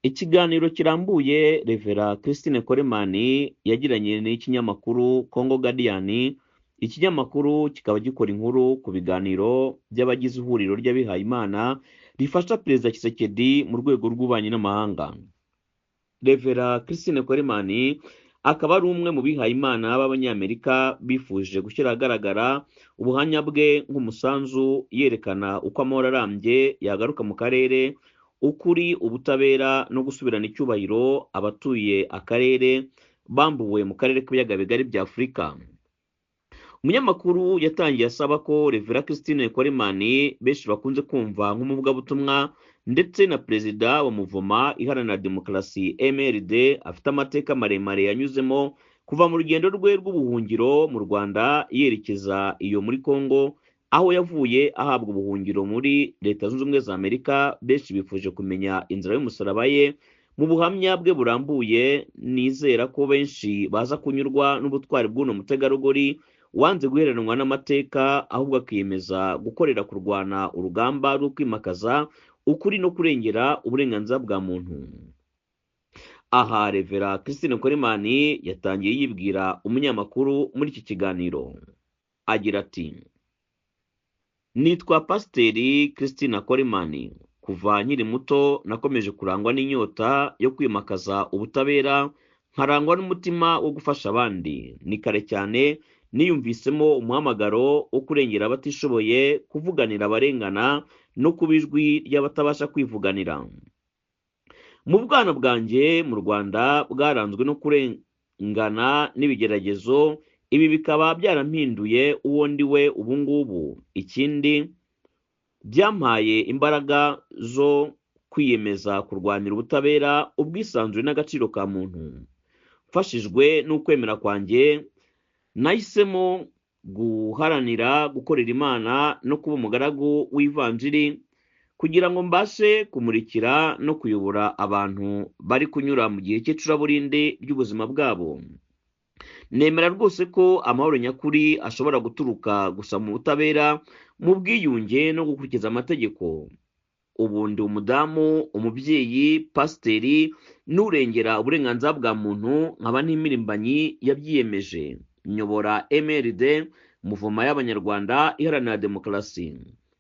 Ikiganiro kirambuye Revera Christine Coleman yagiranye n'ikinyamakuru Congo Guardian, ikinyamakuru kikaba gikora inkuru ku biganiro by'abagize ihuriro ry'abihayimana rifasha Perezida Tshisekedi mu rwego rw'ububanyi n'amahanga. Revera Christine Coleman akaba ari umwe mu bihayimana b'Abanyamerika bifuje gushyira ahagaragara ubuhamya bwe nk'umusanzu yerekana uko amahoro arambye yagaruka mu karere, ukuri, ubutabera no gusubirana icyubahiro abatuye akarere bambuwe mu karere k'ibiyaga bigari bya Afurika. Umunyamakuru yatangiye asaba ko Revera Christine Coleman, benshi bakunze kumva nk'umuvugabutumwa ndetse na perezida wa Muvoma Iharanira Demokarasi MRD, afite amateka maremare yanyuzemo kuva mu rugendo rwe rw'ubuhungiro mu Rwanda yerekeza iyo muri Congo, aho yavuye ahabwa ubuhungiro muri Leta Zunze Ubumwe za Amerika. Benshi bifuje kumenya inzira y'umusaraba ye mu buhamya bwe burambuye. Nizera ko benshi baza kunyurwa n'ubutwari bw'uno mutegarugori wanze guheranwa n'amateka, ahubwo akiyemeza gukorera kurwana urugamba rwo kwimakaza ukuri no kurengera uburenganzira bwa muntu. Aha Revera Christine Coleman yatangiye yibwira umunyamakuru muri iki kiganiro agira ati: "Nitwa Pasiteri Christine Coleman. Kuva nkiri muto nakomeje kurangwa n'inyota yo kwimakaza ubutabera, nkarangwa n'umutima wo gufasha abandi. Ni kare cyane niyumvisemo umuhamagaro wo kurengera abatishoboye, kuvuganira abarengana no kuba ijwi ry'abatabasha kwivuganira. Mu bwana bwanjye mu Rwanda bwaranzwe no kurengana n'ibigeragezo, ibi bikaba byarampinduye uwo ndi we ubu ngubu. Ikindi, byampaye imbaraga zo kwiyemeza kurwanira ubutabera, ubwisanzure n'agaciro ka muntu. Mfashijwe n'ukwemera kwanjye, nahisemo guharanira gukorera Imana no kuba umugaragu w'ivanjiri, kugira ngo mbashe kumurikira no kuyobora abantu bari kunyura mu gihe cy'icuraburindi ry'ubuzima bwabo. Nemera rwose ko amahoro nyakuri ashobora guturuka gusa mu butabera, mu bwiyunge no gukurikiza amategeko. Ubu ndi umudamu, umubyeyi, pasiteri n'urengera uburenganzira bwa muntu, nkaba n'impirimbanyi yabyiyemeje. Nyobora MRD, Muvoma y'Abanyarwanda Iharanira Demokarasi.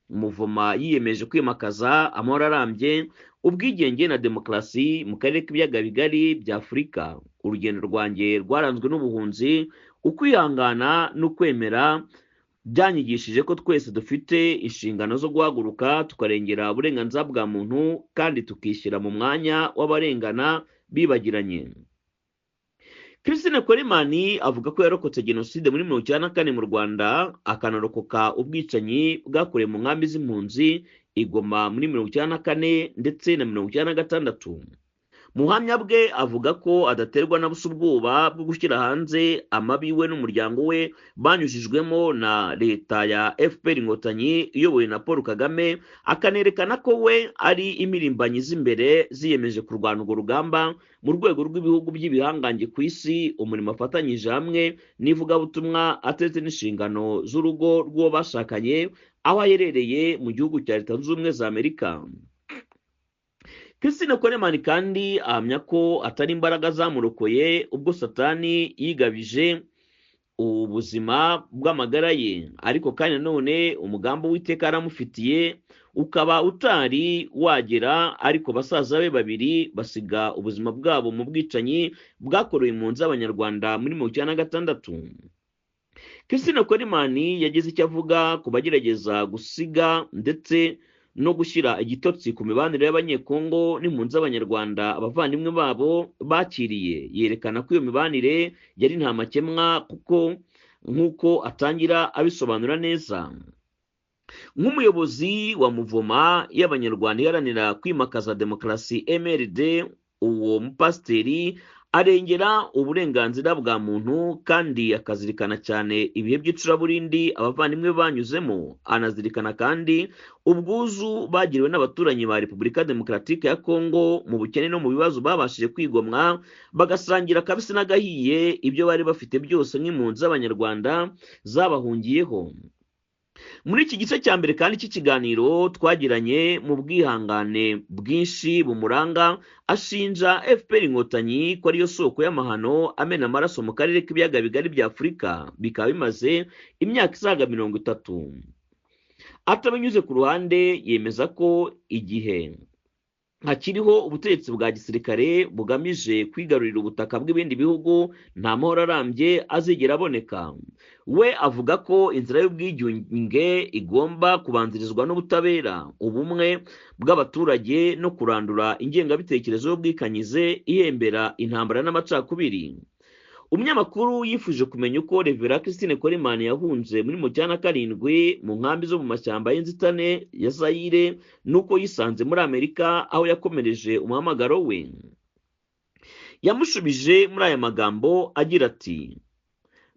Muvoma yiyemeje kwimakaza amahoro arambye, ubwigenge na demokarasi mu karere k'ibiyaga bigari bya Afurika. Urugendo rwanjye rwaranzwe n'ubuhunzi, ukwihangana n'ukwemera, byanyigishije ko twese dufite inshingano zo guhaguruka tukarengera uburenganzira bwa muntu kandi tukishyira mu mwanya w'abarengana bibagiranye." Christine Coleman avuga ko yarokotse jenoside muri 94 mu Rwanda, akanarokoka ubwicanyi bwakorewe mu nkambi z'impunzi i Goma muri 94 ndetse na 96. Mu buhamya bwe avuga ko adaterwa na busa ubwoba bwo gushyira hanze amabi we n'umuryango we banyujijwemo na leta ya FPR Inkotanyi iyobowe na Paul Kagame, akanerekana ko we ari impirimbanyi z'imbere ziyemeje kurwana urwo rugamba mu rwego rw'ibihugu by'ibihangange ku isi, umurimo afatanyije hamwe n'ivugabutumwa atetse n'inshingano z'urugo rw'uwo bashakanye aho aherereye mu gihugu cya Leta Zunze Ubumwe za Amerika. Christine Coleman kandi ahamya ko atari imbaraga zamurokoye ubwo Satani yigabije ubuzima bw'amagara ye, ariko kandi nanone umugambi Uwiteka yaramufitiye ukaba utari wagera, ariko basaza be babiri basiga ubuzima bwabo mu bwicanyi bwakorewe impunzi z'Abanyarwanda muri 96. Christine Coleman yagize icyo avuga ku bagerageza gusiga ndetse no gushyira igitotsi ku mibanire y'Abanyekongo n'impunzi z'Abanyarwanda abavandimwe babo bakiriye, yerekana ko iyo mibanire yari nta makemwa, kuko nk'uko atangira abisobanura neza. Nk'umuyobozi wa Muvoma y'Abanyarwanda Iharanira Kwimakaza Demokarasi MRD, uwo mupasiteri arengera uburenganzira bwa muntu kandi akazirikana cyane ibihe by'icuraburindi abavandimwe banyuzemo. Anazirikana kandi ubwuzu bagiriwe n'abaturanyi ba Repubulika Demokaratike ya Kongo mu bukene no mu bibazo babashije kwigomwa, bagasangira akabisi n'agahiye ibyo bari bafite byose nk'impunzi z'Abanyarwanda zabahungiyeho. Muri iki gice cya mbere kandi cy'ikiganiro twagiranye, mu bwihangane bwinshi bumuranga, ashinja FPR Inkotanyi ko ariyo soko y'amahano amena amaraso mu karere k'ibiyaga bigari bya Afurika, bikaba bimaze imyaka isaga 30. Atabinyuze ku ruhande, yemeza ko igihe hakiriho ubutegetsi bwa gisirikare bugamije kwigarurira ubutaka bw'ibindi bihugu, nta mahoro arambye azigera aboneka. We avuga ko inzira y'ubwiyunge igomba kubanzirizwa n'ubutabera, ubumwe bw'abaturage no kurandura ingengabitekerezo y'ubwikanyize ihembera intambara n'amacakubiri. Umunyamakuru yifuje kumenya uko Revera Christine Coleman yahunze muri 97 mu nkambi zo mu mashyamba y'inzitane ya Zaire, n'uko yisanze muri Amerika aho yakomereje umuhamagaro we. Yamushubije muri aya magambo agira ati: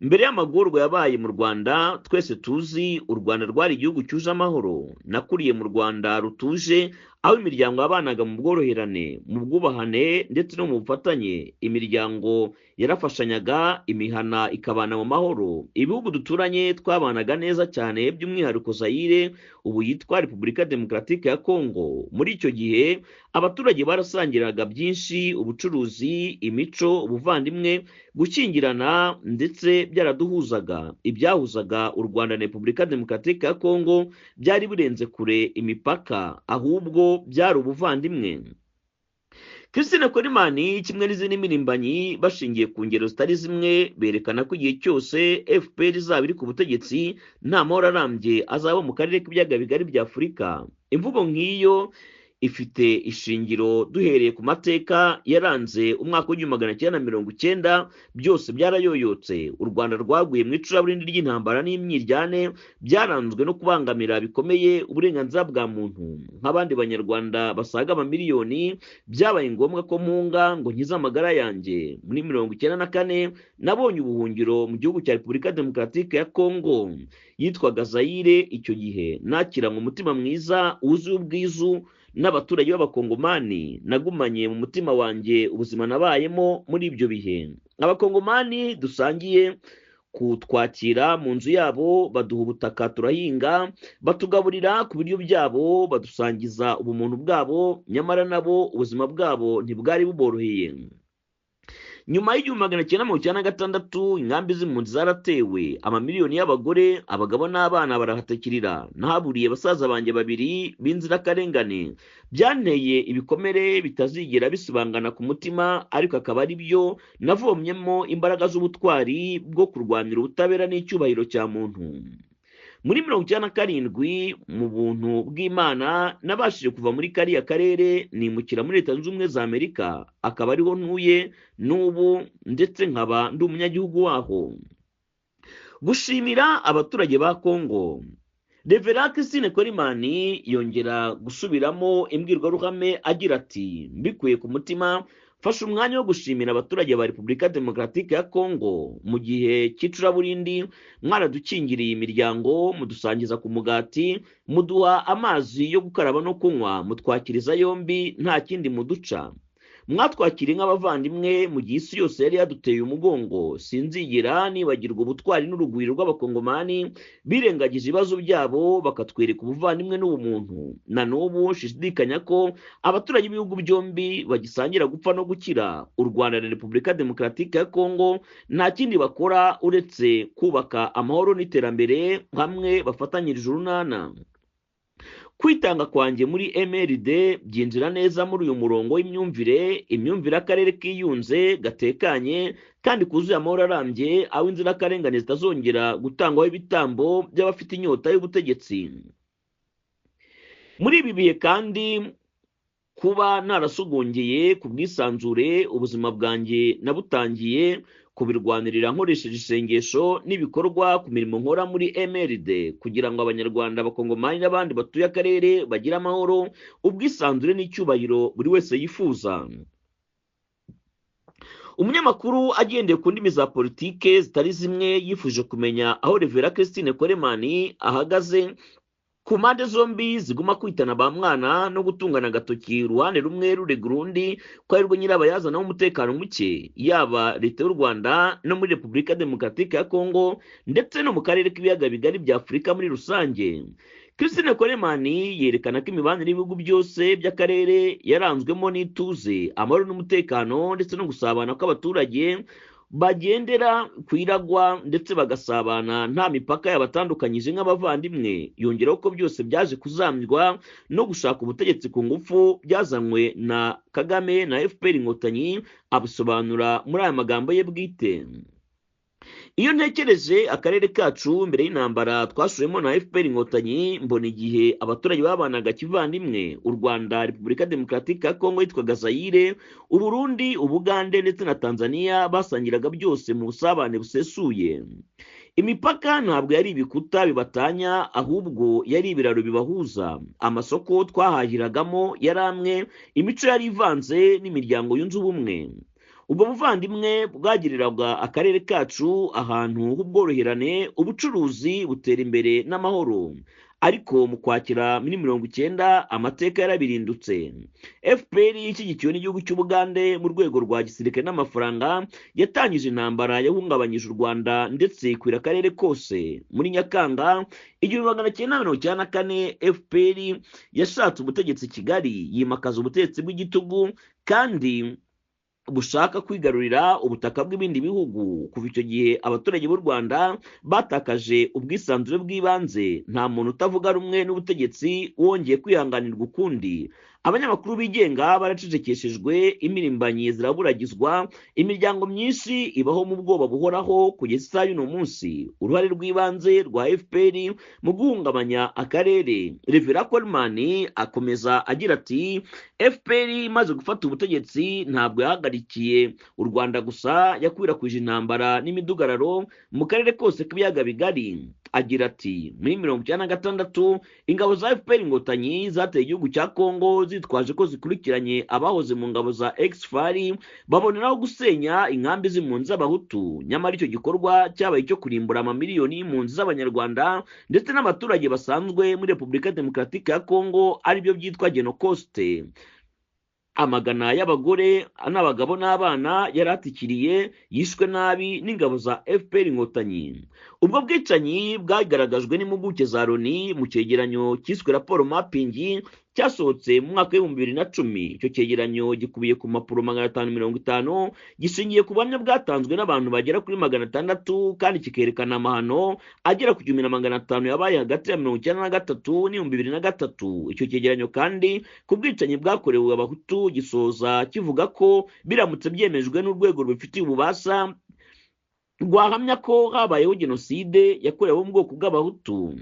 "Mbere y'amagorwa yabaye mu Rwanda twese tuzi, u Rwanda rwari igihugu cyuje amahoro. Nakuriye mu Rwanda rutuje, aho imiryango yabanaga mu bworoherane, mu bwubahane ndetse no mu bufatanye. Imiryango yarafashanyaga, imihana ikabana mu mahoro. Ibihugu duturanye twabanaga neza cyane, by'umwihariko Zaire ubu yitwa Repubulika Demokaratike ya Kongo. Muri icyo gihe abaturage barasangiraga byinshi, ubucuruzi, imico, ubuvandimwe, gushyingirana, ndetse byaraduhuzaga. Ibyahuzaga u Rwanda na Repubulika Demokaratike ya Kongo byari birenze kure imipaka, ahubwo byari ubuvandimwe." Christine Coleman kimwe n'izindi mpirimbanyi, bashingiye ku ngero zitari zimwe, berekana ko igihe cyose FPR izaba iri ku butegetsi nta mahoro arambye azaba mu karere k'ibiyaga bigari bya Afurika. Imvugo nk'iyo ifite ishingiro duhereye ku mateka yaranze umwaka w'1990. Byose byarayoyotse. U Rwanda rwaguye mu icuraburindi ry'intambara n'imyiryane byaranzwe no kubangamira bikomeye uburenganzira bwa muntu. Nk'abandi Banyarwanda basaga amamiliyoni, byabaye ngombwa ko mpunga ngo nkize amagara yanjye. Muri 94 nabonye ubuhungiro mu gihugu cya Repubulika Demokaratike ya Kongo yitwaga Zaire icyo gihe. Nakiranywe umutima mwiza wuzuye ubwizu n'abaturage b'Abakongomani. Nagumanye mu mutima wanjye ubuzima nabayemo muri ibyo bihe. Abakongomani dusangiye kutwakira mu nzu yabo, baduha ubutaka turahinga, batugaburira ku biryo byabo, badusangiza ubumuntu bwabo, nyamara nabo ubuzima bwabo ntibwari buboroheye. Nyuma y'1996 inkambi z'impunzi zaratewe, amamiliyoni y'abagore, abagabo n'abana barahatakirira. Nahaburiye basaza banjye babiri b'inzirakarengane. Byanteye ibikomere bitazigera bisibangana ku mutima, ariko akaba ari byo navomyemo imbaraga z'ubutwari bwo kurwanira ubutabera n'icyubahiro cya muntu. Muri 97, mu buntu bw'Imana, nabashije kuva muri kariya karere nimukira muri Leta Zunze Ubumwe za Amerika, akaba ariho ntuye n'ubu, ndetse nkaba ndi umunyagihugu waho. Gushimira abaturage ba Kongo. Revera Christine Coleman yongera gusubiramo imbwirwaruhame agira ati: "Mbikuye ku mutima, mfashe umwanya wo gushimira abaturage ba Repubulika Demokaratike ya Kongo. Mu gihe cy'icuraburindi mwaradukingiriye imiryango, mudusangiza ku mugati, muduha amazi yo gukaraba no kunywa, mutwakiriza yombi nta kindi muduca. Mwatwakiriye nk'abavandimwe mu gihe isi yose yari yaduteye umugongo. Sinzigera nibagirwa ubutwari n'urugwiro rw'Abakongomani birengagije ibibazo byabo bakatwereka ubuvandimwe n'ubumuntu. Na n'ubu nshidikanya ko abaturage b'ibihugu byombi bagisangira gupfa no gukira. U Rwanda na Repubulika Demokaratike ya Kongo nta kindi bakora uretse kubaka amahoro n'iterambere hamwe bafatanyirije urunana. Kwitanga kwanjye muri MRD byinjira neza muri uyu murongo w'imyumvire, imyumvire akarere kiyunze, gatekanye kandi kuzuye amahoro arambye, aho inzirakarengane zitazongera gutangwaho ibitambo by'abafite inyota y'ubutegetsi. Muri ibi bihe kandi, kuba narasogongeye ku bwisanzure, ubuzima bwanjye nabutangiye kubirwanirira nkoresheje isengesho n'ibikorwa ku mirimo nkora muri MRD, kugira ngo Abanyarwanda, Abakongomani n'abandi batuye akarere bagire amahoro, ubwisanzure n'icyubahiro buri wese yifuza." Umunyamakuru agendeye ku ndimi za politike zitari zimwe yifuje kumenya aho Revera Christine Coleman ahagaze. Ku mpande zombi ziguma kwitana ba mwana no gutungana agatoki, uruhande rumwe rurega urundi ko arirwo nyirabayazana w'umutekano muke, yaba leta y'u Rwanda no muri Repubulika Demokaratike ya Kongo ndetse no mu karere k'ibiyaga bigari bya Afurika muri rusange. Christine Coleman yerekana ko imibanire y'ibihugu byose by'akarere yaranzwemo n'ituze, amahoro n'umutekano ndetse no gusabana kw'abaturage bagendera ku iragwa ndetse bagasabana nta mipaka yabatandukanyije nk'abavandimwe. Yongeraho ko byose byaje kuzambywa no gushaka ubutegetsi ku ngufu byazanywe na Kagame na FPR Inkotanyi, abisobanura muri aya magambo ye bwite: Iyo ntekereje akarere kacu mbere y'intambara twashoyemo na FPR Inkotanyi, mbona igihe abaturage babanaga kivandimwe. U Rwanda, Repubulika Demokaratike ya Kongo yitwaga Zaire, Uburundi, Ubugande ndetse na Tanzania basangiraga byose mu busabane busesuye. Imipaka ntabwo yari ibikuta bibatanya, ahubwo yari ibiraro bibahuza. Amasoko twahahiragamo yari amwe, imico yari ivanze n'imiryango yunze ubumwe. Ubwo buvandimwe bwagiriraga akarere kacu ahantu h'ubworoherane, ubucuruzi butera imbere n'amahoro. Ariko mu Kwakira muri 90 amateka yarabirindutse. FPR ishyigikiwe n'igihugu cy'Ubugande mu rwego rwa gisirikare n'amafaranga yatangije intambara yahungabanyije u Rwanda ndetse ikwira akarere kose. Muri Nyakanga 1994 FPR yashatse ubutegetsi Kigali, yimakaza ubutegetsi bw'igitugu kandi bushaka kwigarurira ubutaka bw'ibindi bihugu. Kuva icyo gihe abaturage b'u Rwanda batakaje ubwisanzure bw'ibanze, nta muntu utavuga rumwe n'ubutegetsi wongeye kwihanganirwa ukundi. Abanyamakuru bigenga baracecekeshejwe, imirimbanyi ziraburagizwa, imiryango myinshi ibaho mu bwoba buhoraho kugeza isaha y'uno munsi. Uruhare rw'ibanze rwa FPR mu guhungabanya akarere. Revera Coleman akomeza agira ati: FPR imaze gufata ubutegetsi ntabwo yahagarikiye u Rwanda gusa, yakwirakwije intambara n'imidugararo mu karere kose k'ibiyaga bigari. Agira ati: Muri 96 ingabo za FPR Inkotanyi zateye igihugu cya Kongo zitwaje ko zikurikiranye abahoze mu ngabo za ex-FAR, baboneraho gusenya inkambi z'impunzi z'Abahutu. Nyamara icyo gikorwa cyabaye icyo kurimbura amamiliyoni y'impunzi z'Abanyarwanda ndetse n'abaturage basanzwe muri Repubulika Demokaratike ya Kongo, aribyo byitwa Genocost. Amagana y'abagore n'abagabo n'abana yaratikiriye, yishwe nabi n'ingabo za FPR Inkotanyi. Ubwo bwicanyi bwagaragajwe n'impuguke za Loni mu cyegeranyo cyiswe raporo mapping cyasohotse mu mwaka w'2010. Icyo cyegeranyo gikubiye ku mpapuro 550, gishingiye ku buhamya bwatanzwe n'abantu bagera kuri 600, kandi kikerekana amahano agera ku 1500 yabaye hagati ya 93 n'2003. Icyo cyegeranyo kandi ku bwicanyi bwakorewe Abahutu gisoza kivuga ko biramutse byemejwe n'urwego rubifitiye ububasha rwahamya ko habayeho jenoside yakorewe mu bwoko bw'Abahutu.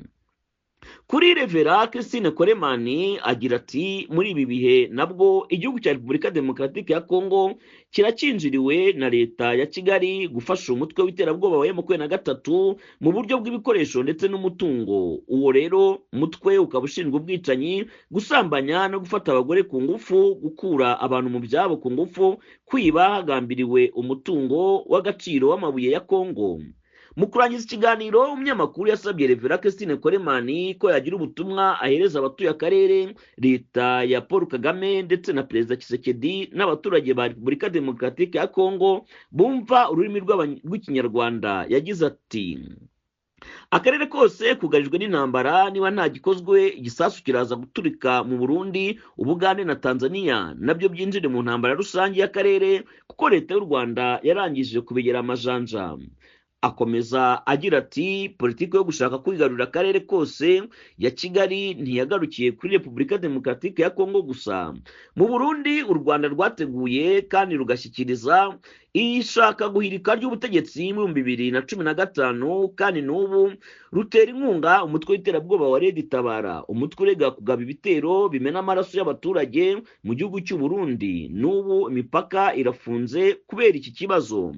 Kuri Revera Christine Coleman agira ati: Muri ibi bihe nabwo igihugu cya Repubulika Demokaratike ya Kongo kirakinjiriwe na leta ya Kigali gufasha umutwe w'iterabwoba wa M23 mu buryo bw'ibikoresho ndetse n'umutungo. Uwo rero mutwe ukaba ushinzwe ubwicanyi, gusambanya no gufata abagore ku ngufu, gukura abantu mu byabo ku ngufu, kwiba hagambiriwe umutungo w'agaciro w'amabuye ya Kongo. Mu kurangiza ikiganiro, umunyamakuru yasabye Revera Christine Coleman ko yagira ubutumwa ahereza abatuye akarere, leta ya Paul Kagame ndetse na Perezida Tshisekedi n'abaturage ba Repubulika Demokaratike ya Kongo bumva ururimi rw'Ikinyarwanda. Yagize ati: Akarere kose kugarijwe n'intambara, niba nta gikozwe igisasu kiraza guturika mu Burundi, Ubugande na Tanzania nabyo byinjire mu ntambara rusange y'akarere, kuko leta y'u Rwanda yarangije kubigera amajanja. Akomeza agira ati: Politiki yo gushaka kwigarurira akarere kose ya Kigali ntiyagarukiye kuri Repubulika Demokaratike ya Kongo gusa. Mu Burundi, u Rwanda rwateguye kandi rugashyikiriza ishaka guhirika ry'ubutegetsi mu 2015, kandi n'ubu rutera inkunga umutwe w'iterabwoba wa Red Tabara, umutwe urega kugaba ibitero bimena amaraso y'abaturage mu gihugu cy'u Burundi. N'ubu imipaka irafunze kubera iki kibazo.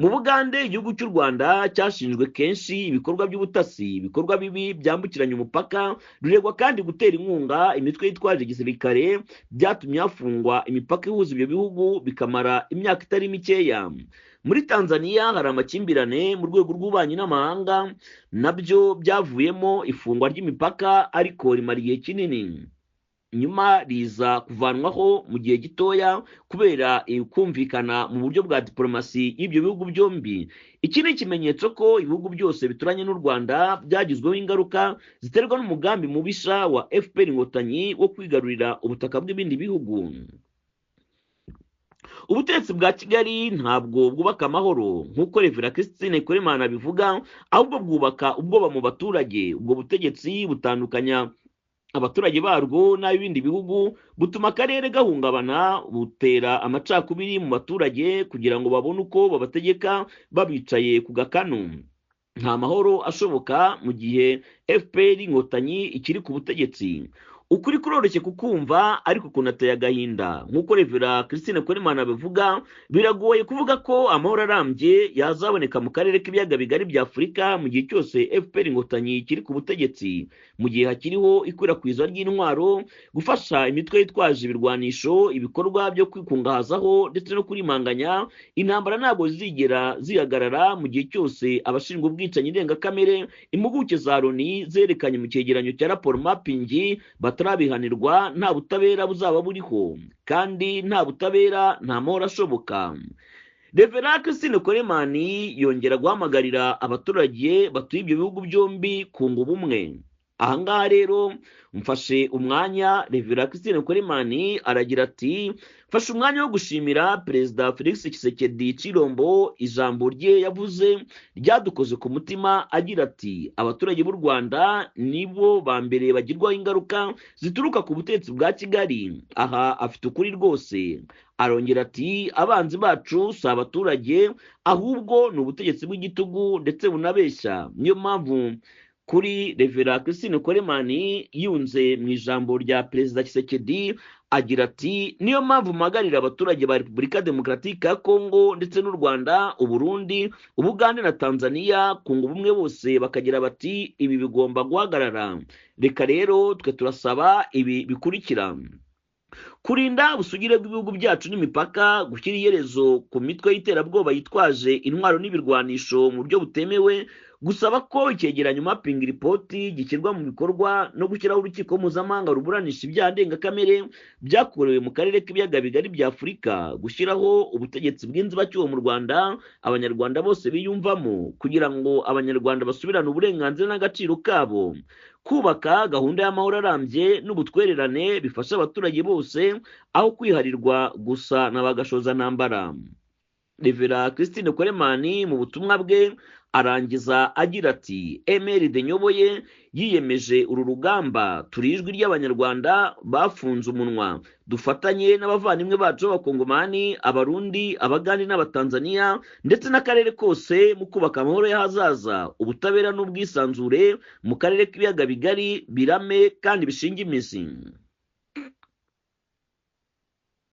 Mu Bugande, igihugu cy'u Rwanda Rwanda cyashinjwe kenshi ibikorwa by'ubutasi, ibikorwa bibi byambukiranya umupaka, ruregwa kandi gutera inkunga imitwe yitwaje igisirikare, byatumye hafungwa imipaka ihuza ibyo bihugu bikamara imyaka itari mikeya. Muri Tanzania hari amakimbirane mu rwego rw'ububanyi n'amahanga, nabyo byavuyemo ifungwa ry'imipaka ariko rimara igihe kinini, nyuma riza kuvanwaho mu gihe gitoya kubera kumvikana mu buryo bwa diplomasi y'ibyo bihugu byombi. Iki ni ikimenyetso ko ibihugu byose bituranye n'u Rwanda byagizweho ingaruka ziterwa n'umugambi mubisha wa FPR Inkotanyi wo kwigarurira ubutaka bw'ibindi bihugu. Ubutegetsi bwa Kigali ntabwo bwubaka amahoro nk'uko Revera Christine Kuremana abivuga, ahubwo bwubaka ubwoba mu baturage. Ubwo butegetsi butandukanya abaturage barwo n'ab'ibindi bihugu, butuma akarere gahungabana, butera amacakubiri mu baturage kugira ngo babone uko babategeka babicaye ku gakanu. Nta mahoro ashoboka mu gihe FPR Inkotanyi ikiri ku butegetsi. Ukuri kuroroshye kukumva ariko kunateye agahinda. Nk'uko Revera Christine Kuremana abivuga, biragoye kuvuga ko amahoro arambye yazaboneka mu karere k'ibiyaga bigari bya Afurika mu gihe cyose FPR Inkotanyi ikiri ku butegetsi, mu gihe hakiriho ikwirakwizwa ry'intwaro, gufasha imitwe yitwaje ibirwanisho, ibikorwa byo kwikungahazaho ndetse no kurimanganya. Intambara ntabwo zizigera zihagarara mu gihe cyose abashinzwe ubwicanyi ndengakamere, impuguke za Loni zerekanye mu cyegeranyo cya raporo mapping, batarabihanirwa, nta butabera buzaba buriho, kandi nta butabera nta mahoro ashoboka. Revera Christine Koremani yongera guhamagarira abaturage batuye ibyo bihugu byombi kunga ubumwe. Ahangaha rero mfashe umwanya, Revera Christine Koremani aragira ati: mfashe umwanya wo gushimira Perezida Felix Tshisekedi Tshilombo, ijambo rye yavuze ryadukoze ku mutima, agira ati: abaturage b'u Rwanda nibo ba mbere bagirwaho ingaruka zituruka ku butegetsi bwa Kigali. Aha afite ukuri rwose. Arongera ati: abanzi bacu si abaturage, ahubwo ni ubutegetsi bw'igitugu ndetse bunabeshya. Niyo mpamvu kuri Revera Christine Koremani yunze mu ijambo rya Perezida Tshisekedi agira ati: niyo mpamvu mpagarira abaturage ba Repubulika Demokratike ya Kongo ndetse n'u Rwanda, Uburundi, Ubugande na Tanzania kunga ubumwe bose bakagira bati ibi bigomba guhagarara. Reka rero twe turasaba ibi bikurikira: kurinda ubusugire bw'ibihugu byacu n'imipaka, gushyira iherezo ku mitwe y'iterabwoba yitwaje intwaro n'ibirwanisho mu buryo butemewe, gusaba ko icyegeranyo mapping report gishyirwa mu bikorwa no gushyiraho urukiko mpuzamahanga ruburanisha ibyaha ndengakamere byakorewe mu karere k'ibiyaga bigari bya Afurika, gushyiraho ubutegetsi bw'inzibacyuho mu Rwanda abanyarwanda bose biyumvamo kugira ngo abanyarwanda basubirane uburenganzira n'agaciro kabo, kubaka gahunda y'amahoro arambye n'ubutwererane bifasha abaturage bose aho kwiharirwa gusa na bagashoza ntambara. Revera Christine Koremani mu butumwa bwe arangiza agira ati: MRD nyoboye yiyemeje uru rugamba, turi ijwi ry'abanyarwanda bafunze umunwa, dufatanye n'abavandimwe bacu b'abakongomani, abarundi, abagande n'abatanzania ndetse n'akarere kose mu kubaka amahoro y'ahazaza, ubutabera n'ubwisanzure mu karere k'ibiyaga bigari birame kandi bishinge imizi.